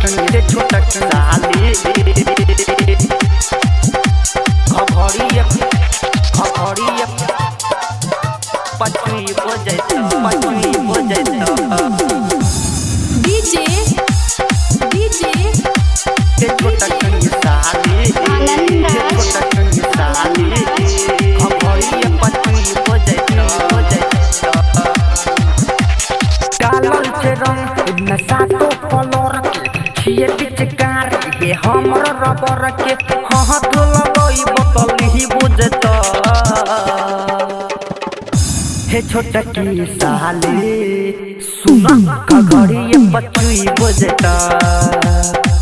हे छोटकी साली घघरी घघरी पचुई बजैत पचुई बजैत। डीजे डीजे हे छोटकी साली हे छोटकी साली घघरी पचुई बजैत बजैत। डालल छै रंग नशा तो कलर के छिए पिचकार हे हमर रबर के हाथ लगई बोतल ही बुझत। हे छोटकी साली सुन घघरी पचुई बजत।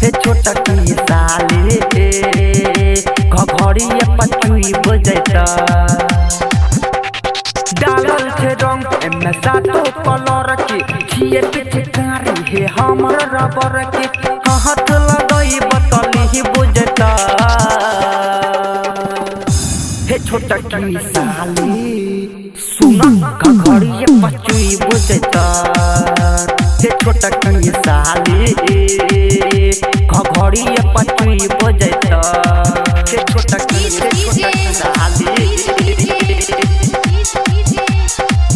हे छोटकी साली घघरी पचुई बजत। डालल छै रंग एमे सातो कलर के छिए पिचकारी हे हमर रबर के हाथ लगई बोतल ही बुझत। हे छोटकी साली सुन घघरी पचुई बुझत। हे छोटकी साली घघरी पचुई बजत। हे छोटकी हे छोटकी साली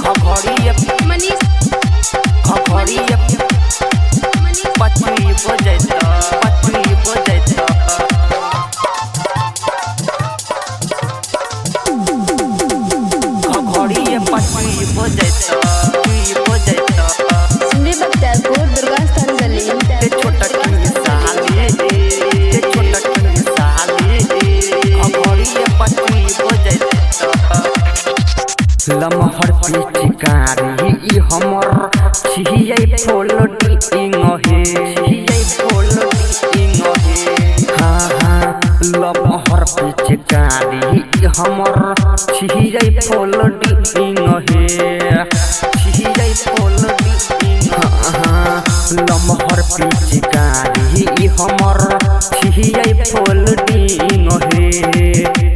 घघरी मनीष घघरी पचुई बजैत पचुई बजैत। घघरी पचुई बजैत पचुई बजैत। सिमरी बख्तियारपुर दुर्गा स्थान गली। हे छोटकी साली हे छोटकी साली घघरी पचुई बजैत। लमहर पिचकारी ई हमर छियै फोल्डिंग हे छियै फोल्डिंग हे। हाँ हाँ लमहर पिचकारी ई हमर छियै फोल्डिंग हे छियै फोल्डिंग। हाँ हाँ लमहर पिचकारी ई हमर छियै फोल्डिंग हे।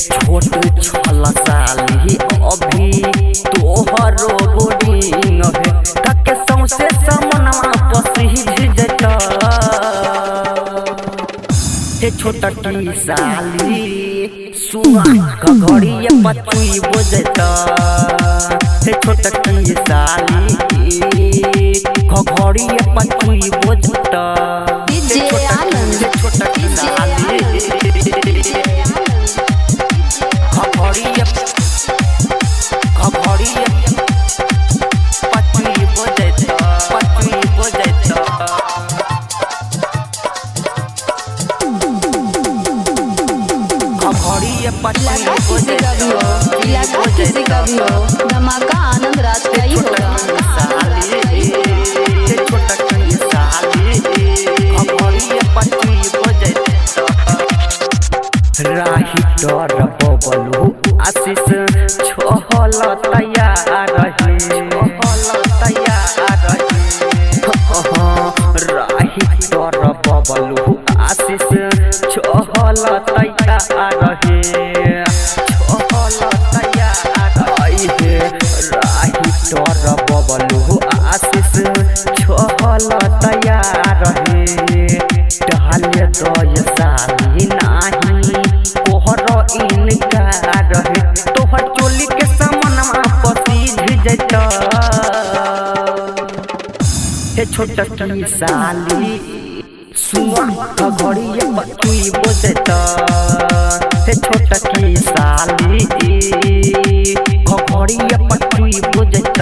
छोट छल साली अभी तोहरो बोडिंग हे कके सौंसे समनवा पसीज जत। हे छोटकी साली सुआ घघरी पचुई बजत। हे छोटकी साली घघरी पचुई बजत। डीजे आनंद हे छोटकी साली घघरी घघरी पचुई बजैत पचुई बजैत। घघरी पचुई इलाका किसी का भी हो, इलाका किसी का भी हो, धमाका आनंद राज का ही होगा। हे छोटकी साली घघरी पचुई बजैत। राही डर बबलू आशीष छोहल तैयार हे छोहल तैयार हे। राही डर बबलू आशीष छोहल तैयार हे छोहल तैयार हे। राही डर बबलू आशीष छोहल तैयार हे। डाल दय साली नाही कोहर इनकार हे तोहर चोली के समनमा पसीज जैत। हे छोटकी साली सुआ घघरी पचुई बजैत। हे छोटकी साली घघरी पचुई बजैत।